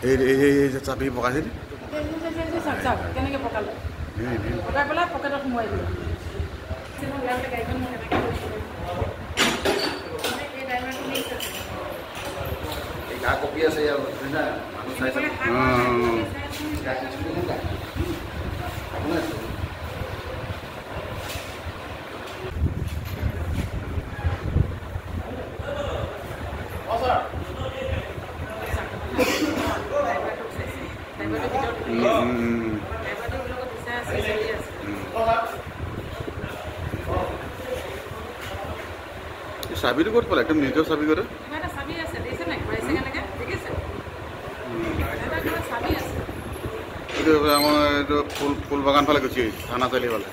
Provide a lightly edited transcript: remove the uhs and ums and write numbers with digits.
এই এই এই যে চাবি পকাইছিল, চাবিটো ক'ত পালে? একদম নিজৰ চাবি কৰে। এইটো আমাৰ এইটো ফুল ফুল বাগান ফালে গুচি আহিছে, থানা চাৰিআলি ফালে।